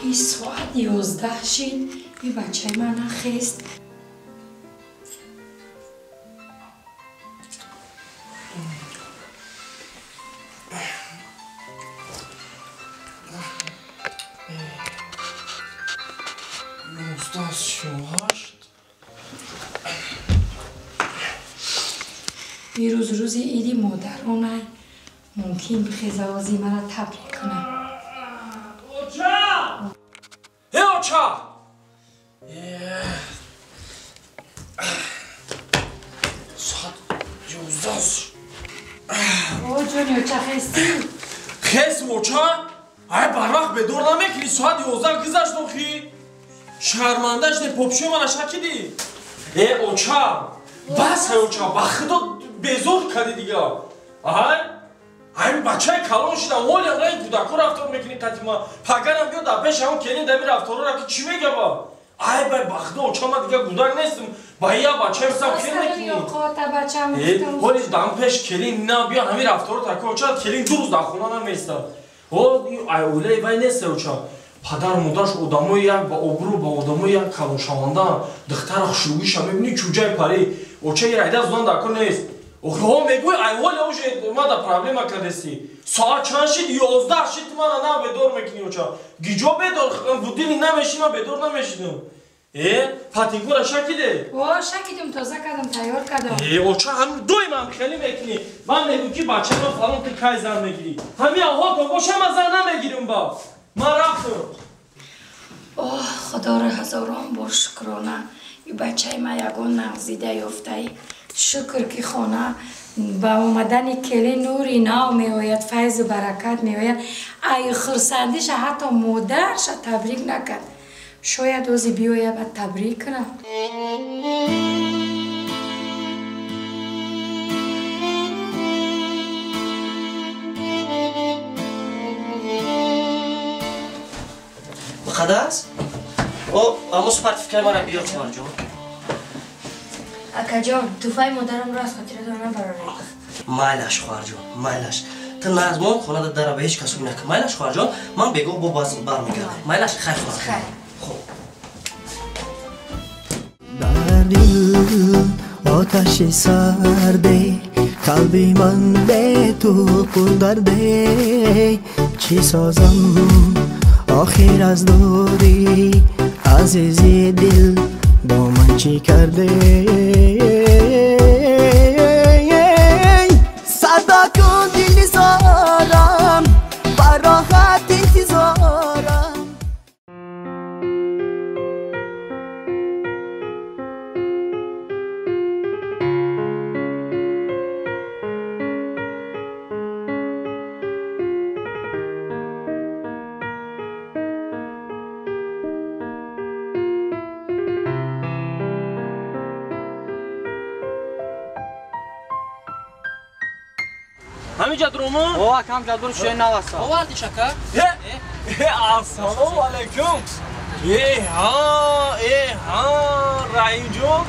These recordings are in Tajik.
Ин соат 11 шид, ин бачаи ман нахест. Ирӯз рӯзи иди модаронай, мумкин бихеза ози мара табрик кунам. Оча! Э, оча! Соат 11. О, ҷони оча, хестӣ? Хестм, оча? Ай, барвақт бедор намекунӣ, соат 11 гузашт охи. Шарманда шудем, попшӯи мана шакидӣ. Э, оча! Бас, ай оча, ба худо безор кардӣ дига. Ай? Ай, бачаи калон шудам, ҳоле ай кӯдако рафтор мекунӣ қати ман. Пагарам биё дар пеши ҳамон келин дами рафторора ки чӣ мегаба? Ай, бай, ба худо оча, ман дига кӯдак нестам. Ба я бачаи сам келин мекунӣ. Ҳоле дар пеш келин на биё ҳамин рафторо тако оча, келин ду рӯз дар хона намеистад. О, ай оилаи вай нест оча. Падару модараш одамои як ба обрӯ, ба одамои як калоншаванда. Духтара хушрӯгиша мебинӣ, чӯҷаи парӣ. Оча ирайда зудан дар кор нест. Охиҳо мегӯй, ай ҳоле уже мада проблема кардестӣ. Соат чанд шид? 11 шид, мана на бедор мекунӣ оча. Гиҷо бедор, будильник намешинам, ман бедор намешинам. Э, патинкора шакиде? О, шакидум, тоза кардам, тайёр кардам. Э, оча, ҳам доим ҳам хеле мекунӣ. Ман мегӯм ки бачаи ман фалон ти кай зан мегирӣ. Ҳамин ҳотон боша, ман зан намегирам ба. Ман рафтам. Оҳ, худоро ҳазорон бор шукрона. И бачаи ман ягон нағзида ёфтаи. Шукр ки хона ба омадани келин нури нав меояд, файзу баракат меояд. Ай хурсандиша ҳатто модарша табрик накард. Шояд ози биёяд ба табрик кунад. Муқаддас? О, аммо сертификаи мара биёр, хоҳарҷон. Акаҷон, туҳфаи модарамро аз хотиратон набароред. Майлаш, хоҳарҷон, майлаш. Ту назмон хонада дара ба ҳеҷ кас ӯй накун. Майлаш, хоҳарҷон, ман бегоҳ бо бармегардам. Майлаш, хайр, хоҳарҷон. Хуб. Дар дил оташи сарде, қалби ман бе ту пурдарде. Чӣ созам охир аз дурӣ, азизи дил бо ман чӣ карде? Садо кун дили зорам, ба роҳат интизорам. Ҳамин ҷадромо? О, акам ҷадро шои наваса. Овардиш, ака? Э, ассалому алайкум. Э, ҳа, э, ҳа, Раҳимҷон.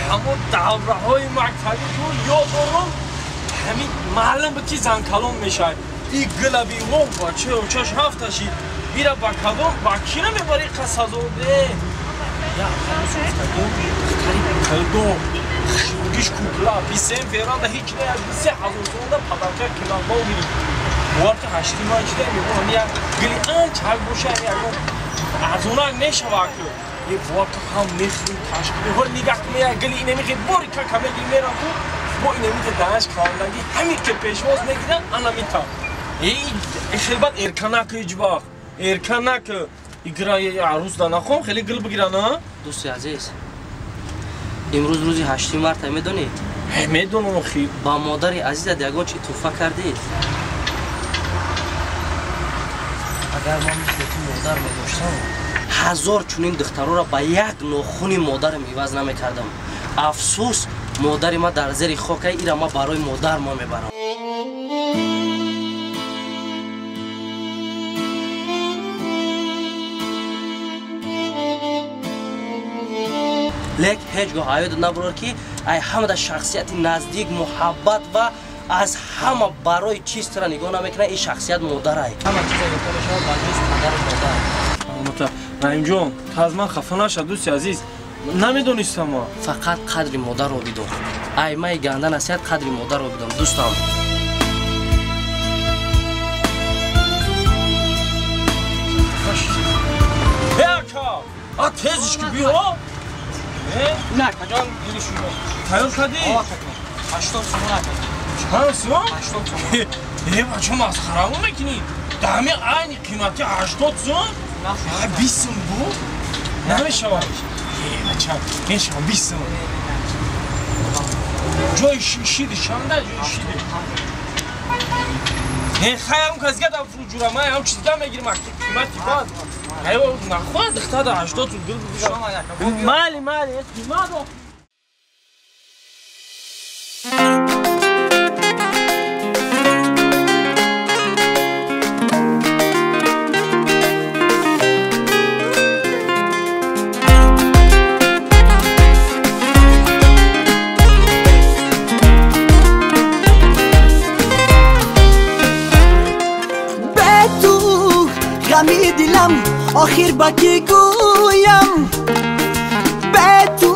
Ҳамон давраҳои мактабӣ ку ёд дорам. Ҳамин маълум буд ки занкалон мешавад. И гилаби мо бачаи очаш ҳафта шид. Бира ба кадом ба ки намебарӣ қасазоде? Я, духтари калдо. Хушрӯгиш кукла, 23 февралда ҳеҷ не, 3000 сомонда падарка киланбо гирифт. Бовар ки ҳашти ман чида мегӯям, як гили анч ҳак боша, ягон арзонак мешава ку. Е, бовар ки ҳам мехӯрим, ташкил. Ҳол нигаҳ кун, як гили инамихе бори кака мегири мерам ку, бо инамихе данаш каландаги ҳамин ки пешвоз мегиранд, ана митам. Э, хел бад эрка наку ҳеҷ вақт. Эрка наку. Игра арӯз да нахом, хеле гил бигиран, а? Дӯсти азиз, имрӯз рӯзи 8 марта, медонӣ? Медонам, охи. Ба модари азизат ягон чи туҳфа кардӣ? Агар ман мисли ту модар медоштам, ҳазор чунин духтароро ба як нохуни модарам иваз намекардам. Афсӯс, модари ман дар зери хока, ира ман барои модар ма мебарам. Лек ҳеҷ гоҳ ҳаётат набурор ки ай ҳамада шахсияти наздик, муҳаббат ва аз ҳама барои чиз тура нигоҳ намекунад, ин шахсият модарай. Ҳама чиза ёфта мешавад ба ҷуз падару модар. Оната Раимҷон, ту аз ман хафа наша, дӯсти азиз. Намедонистам ма. Фақат қадри модарро бидон. Ай май ганда насиҳат, қадри модарро бидон, дӯстам. Э, ака! А тезиш ки биё? Э? На, акаҷон, гири шумо. Тайёр кардӣ? О, акаҷон. 80 сомон, акаҷон. Чанд сомон? 80 сомон. Э, бача, масхарамо мекунӣ? Дар ҳамин айни қимати 80 сом? 20 сом буд? Намешавад. Э, бача, мешавад 20 сом. Ҷои шиди чанда? Ҷои шиди. Э, хай, ҳам касга да фурӯҷура, ман ҳам чизга мегирим, қимати бад. Ай, нахоҳад духтар да 80 сом гил бигирам. Майли, майли, қимат. Дилам охир ба кӣ гӯям, бе ту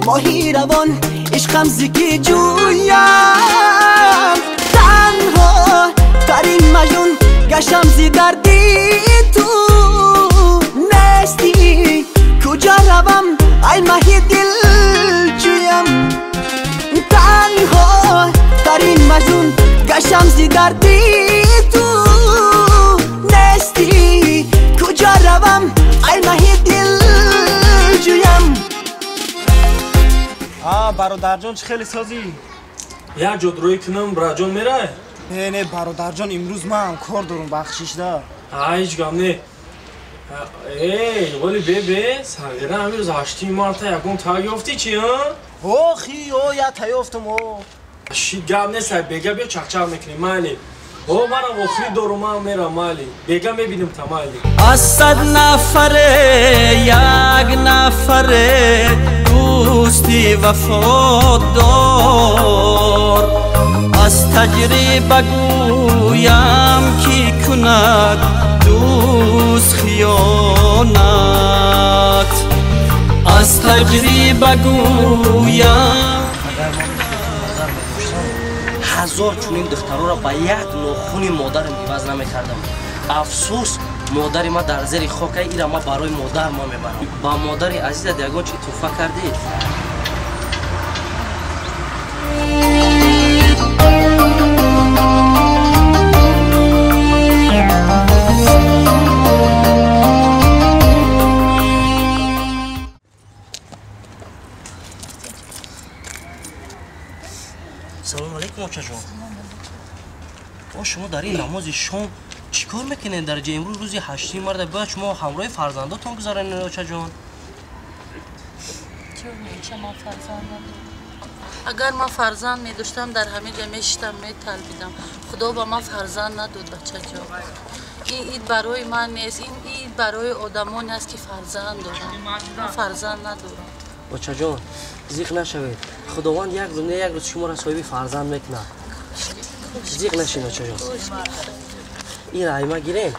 моҳи равон ишқам зи кӣ ҷӯям. Танҳо тарин маҷнун гаштам зи дарди ту, нестӣ куҷо равам, ай маҳи дилҷӯям. Танҳо тарин маҷнун гаштам зи дарди ту, нестӣ куҷо равам, ай маҳи дилҷӯям. А, бародарҷон, чӣ хеле созӣ? Як ҷо рӯй кунам, браҷон, мерай? Не, не, бародарҷон, имрӯз ман ҳам кор дорам, бахшишда. А, ҳеҷ гап не. Эй, вале бебе, сағира ҳамин рӯз 8 марта ягон таг ёфтӣ чи, а? Охи, о, я та ёфтам, о. Ши гап нест, ай бега биё чақчақ мекунем, майли. О, манам охири дорум, ман мерам, майли. Бега мебинем та, майли. Аз 100 нафаре як нафаре дӯсти вафодор, аз таҷриба гӯям ки кунад дӯст хиёнат, аз таҷриба гӯям. Агар ман мисли ту модар медоштам, ҳазор чунин духтароро ба як нохуни модарам иваз намекардам. Афсӯс, модари ман дар зери хокай, ира ман барои модар ма мебарам. Ба модари азизат ягон чи туҳфа кардӣ? Салом алейкум, очаҷон. О, шумо дар ин намози шом чӣ кор мекунед дар ҷа? Имрӯз рӯзи 8 марта, бояд шумо ҳамроҳи фарзандотон гузаронед, очаҷон. Ман фарзанд надорам. Агар ман фарзанд медоштам, дар ҳамин ҷа мешиштам, металбидам. Худо ба ман фарзанд надод, бачаҷон. Ин ид барои ман нест, ин ид барои одамоне аст, ки фарзанд доранд. Ман фарзанд надорам. Очаҷон, зиқ нашавед. Худованд як рӯз не як рӯз шуморо соҳиби фарзанд мекунад. Зиқ нашин, очаҷон. Ин райма гирен.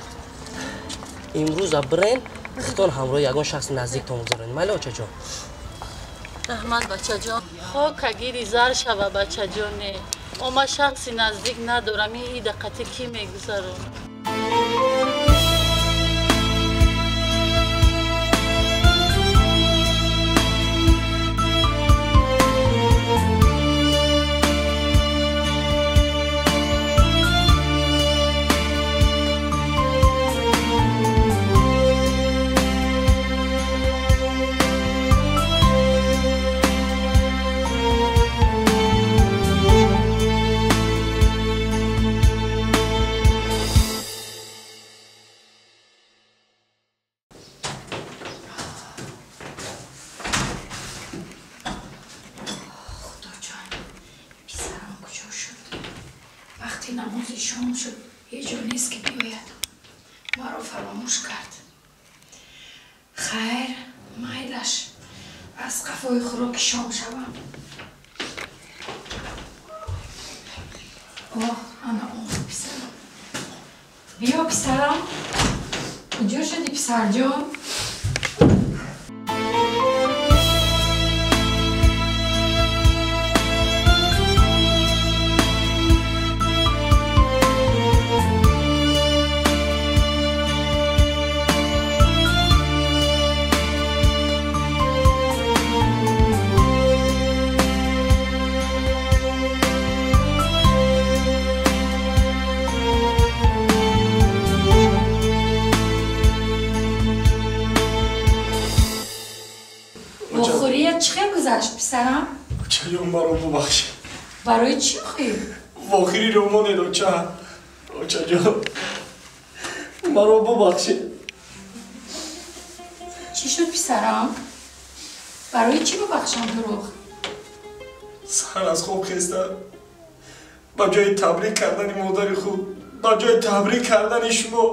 Имрӯза бирен, худтон ҳамроҳи ягон шахси наздиктон гузаронед. Майли, очаҷон? Раҳмат, бачаҷон. Хока гири зар шава, бачаҷоне. О, ман шахси наздик надорам. Ин ида қатъи кӣ мегузаронад? Намози шом шуд, ҳеҷ ҷо нест ки биёяд. Маро фаромӯш кард. Хайр, майлаш, аз қафои хӯроки шом шавам. О, ана омад писарам. Биё, писарам. Куҷо шуди, писарҷон? Гузашт, писарам? Очаён, маро бубахшед. Барои чӣ охӣ? Вохири ромонед, оча. Очаҷон, маро бубахшед. Чӣ шуд, писарам? Барои чӣ бубахшам дурӯғ? Сар аз хоб хеста ба ҷои табрик кардани модари худ, ба ҷои табрик кардани шумо,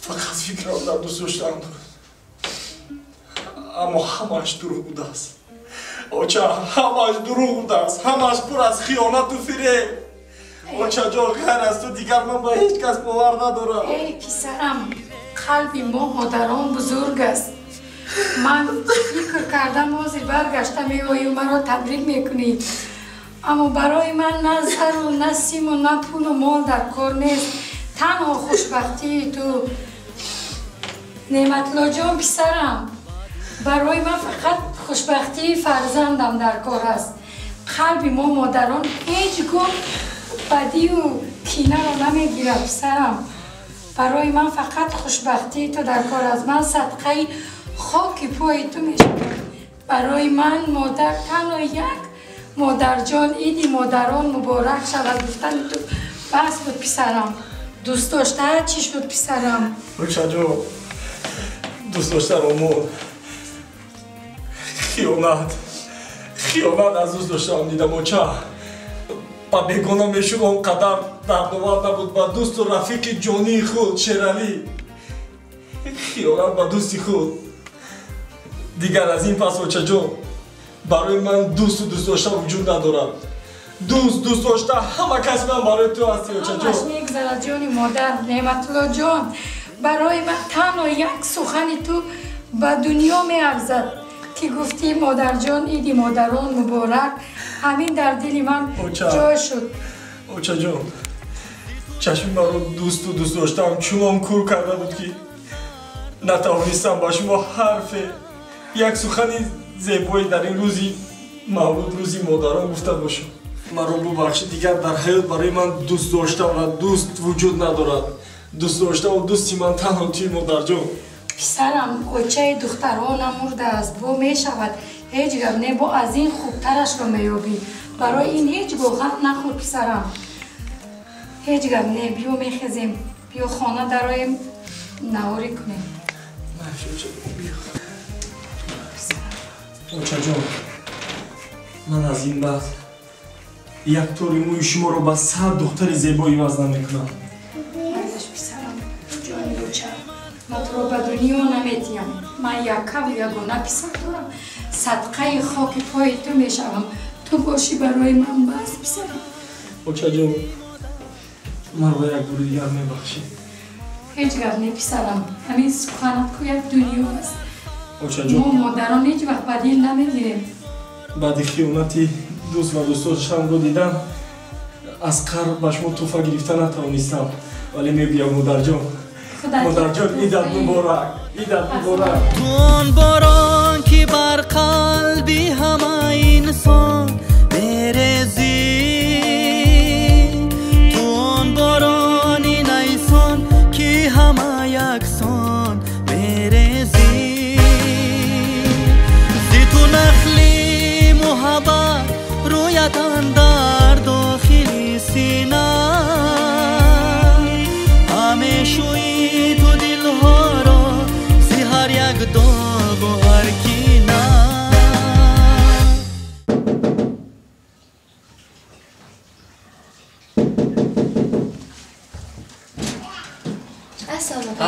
фақат фикрам дар дӯст доштаам буд. Аммо ҳамааш дурӯғ будааст. Оча, ҳамааш дурӯғ будааст, ҳамааш пур аз хиёнату фиреб. Очаҷон, ғайр аз ту дигар ман ба ҳеҷ кас бовар надорам. Эй писарам, қалби мо модарон бузург аст. Ман фикр кардам ҳозир баргашта меою маро табрик мекунӣ. Аммо барои ман на зару, на симу, на пулу мол дар кор нест. Танҳо хушбахтии ту. Неъматуллоҷон, писарам, барои ман фақат хушбахтии фарзандам дар кор аст. Қалби мо модарон ҳеҷ гоҳ бадию кинаро намегирад, писарам. Барои ман фақат хушбахтии ту дар кор аст. Ман садқаи хоки пои ту мешавам. Барои ман модар танҳо як модарҷон, иди модарон муборак шавад гуфтани ту бас буд, писарам. Дӯст дошта чӣ шуд, писарам? Очаҷон, дӯст дошта ромон, хиёнат, хиёнат аз дӯст доштаам дидам, оча. Ба бегона мешуд, он қадар дардовар набуд. Ба дӯсту рафиқи ҷонии худ Шералӣ хиёнат, ба дӯсти худ. Дигар аз ин пас, очаҷон, барои ман дӯсту дӯст дошта вуҷуд надорад. Дӯст, дӯст дошта, ҳама кас ман барои ту ҳасти, очаҷон. Ҳамаш мегузарад, ҷони модар. Неъматуллоҷон, барои ман танҳо як сухани ту ба дунё меарзад ки гуфтӣ модарҷон, иди модарон муборак. Ҳамин дар дили ман ҷой шуд. Очаҷон, чашми маро дӯсту дӯст доштаам чунон кур карда буд, ки натавонистам ба шумо ҳарфе, як сухани зебое дар ин рӯзи мавлуд, рӯзи модарон гуфта бошам. Маро бубахшед, дигар дар ҳаёт барои ман дӯст дошта ва дӯст вуҷуд надорад. Дӯст доштаву дӯсти ман танҳо туи, модарҷон. Писарам, очаи духтаронам мурдааст, бо мешавад. Ҳеҷ гап не, бо аз ин хубтарашро меёбӣ. Барои ин ҳеҷ гоҳ ғам нахӯр, писарам. Ҳеҷ гап не, биё мехезем, биё хона дароем, наворӣ кунем. Очаҷон, ман аз ин баъд як тори мӯи шуморо ба 100 духтари зебо иваз намекунам. Арзаш, писарам, ҷони оча, ман туро ба дунё наметиҳам. Ман якаву ягона писар дорам. Садқаи хоки пои ту мешавам. Ту бошӣ барои ман бас, писарам. Очаҷон, маро як бори дигар мебахшӣ. Ҳеҷ гап не, писарам. Ҳамин суханат ку як дунё аст. Очаҷон, мо модарон ҳеҷ вақт ба дил намегирем. Баъди хиёнати дӯст ва дӯстдоштамро дидан, аз қар ба шумо тӯҳфа гирифта натавонистам, вале мегӯям, модарҷон, модарҷон, идат муборак, идат муборак. Ту он борон, ки бар қалби ҳама инсон мерезӣ, ту он борони найсон, ки ҳама яксон мерезӣ. Зи ту нахли муҳаббат рӯяд андар дохили сина, ҳамешӯи ту дилҳоро зи ҳар як доғу ҳар кина.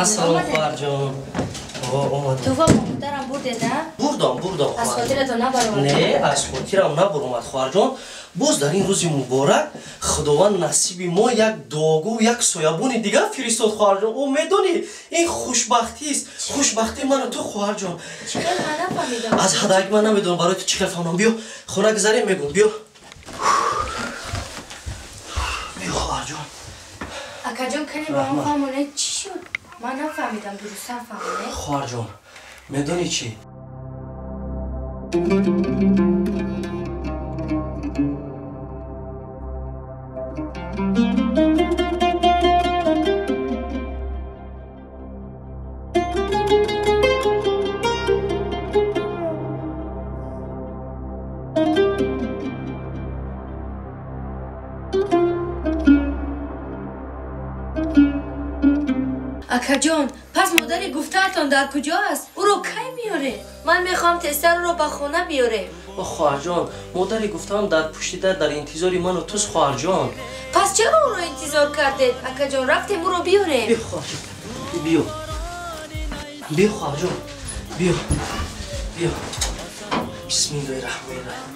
Ассалом, хоҳарҷон. Туҳфа ба модарам бурдед, а? Бурдам, бурдам. Аз хотиратон набаромад? Не, аз хотирам набаромад, хоҳарҷон. Боз дар ин рӯзи муборак Худованд насиби мо як дуогӯ, як соябони дигар фиристод, хоҳарҷон. О, медонӣ, ин хушбахтист. Хушбахтии ману ту, хоҳарҷон. Чӣ хел ман нафаҳмидам? Аз ҳадаки ман намедонам барои ту чӣ хел фаҳмам. Биё, хона гузарем, мегӯм. Биё. Биё, хоҳарҷон. Акаҷон, кане ба ман фаҳмонед чӣ шуд? Ман нафаҳмидам, дурустан фаҳмонед. Хоҳарҷон, медонӣ чӣ? Акаҷон, пас модари гуфтаатон дар куҷо аст? Ӯро кай меоред? Ман мехоҳам тезтар ӯро ба хона биёрем. О, хоҳарҷон, модари гуфтаам дар пушти дар дар интизори ману туст, хоҳарҷон. Пас чаро ӯро интизор кардед? Акаҷон, рафтем ӯро биёрем. Биё, хоҳарҷон, биё. Биё, хоҳарҷон, биё. Биё. Бисмиллоҳи раҳмони раҳим.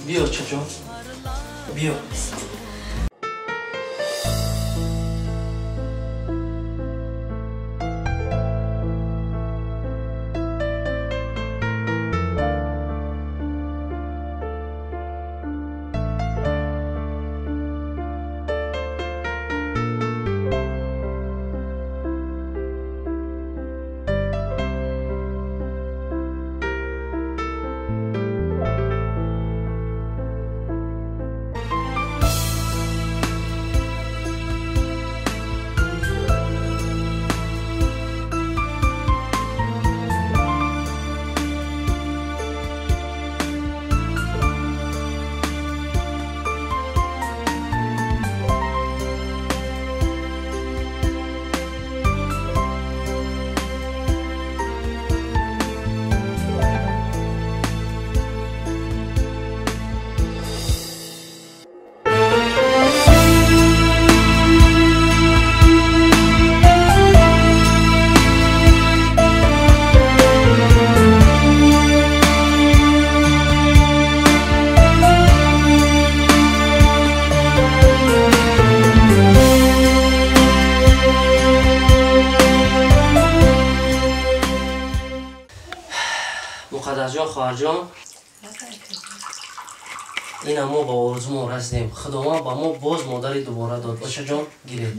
Биё, чаҷон. Биё. Хоҳарҷон, ина мо ба орзумон расидем. Худованд ба мо боз модари дубора дод. Очаҷон, гиред.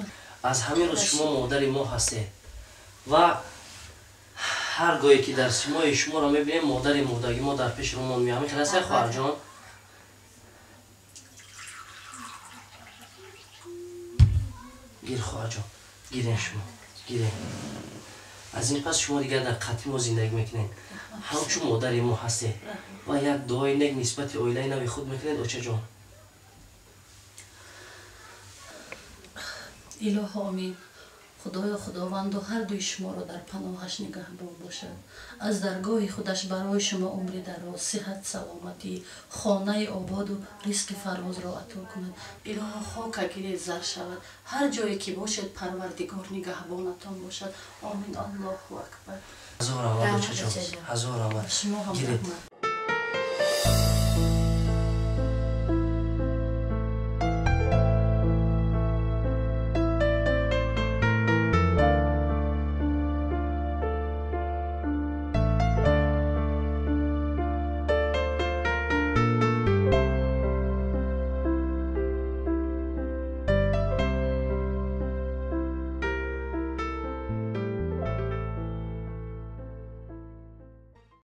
Аз ҳамин рӯз шумо модари мо ҳастед ва ҳар гоҳе ки дар симои шуморо мебинем, модари мурдагӣ мо дар пеши рӯмон меояд. Ҳамин хел аст, хоҳарҷон? Гир, хоҳарҷон, гирен шумо, гирен. Аз ин пас шумо дигар дар қатъи мо зиндагӣ мекунед. Ҳамчун модари мо ҳастед ва як дуои нек нисбати оилаи нави худ мекунед, очаҷон. Илоҳо омин. Худоё Худованду ҳар дуи шуморо дар паноҳаш нигаҳбон бошад. Аз даргоҳи худаш барои шумо умри дароз, сиҳат, саломатӣ, хонаи ободу ризқи фарозро ато кунад. Илоҳо хока гиред зар шавад. Ҳар ҷое ки бошед, Парвардигор нигаҳбонатон бошад. Омин. Аллоҳу акбар. Ҳазор раҳмат, очаҷон. Ҳазор раҳмат. Шумо ҳам раҳмат.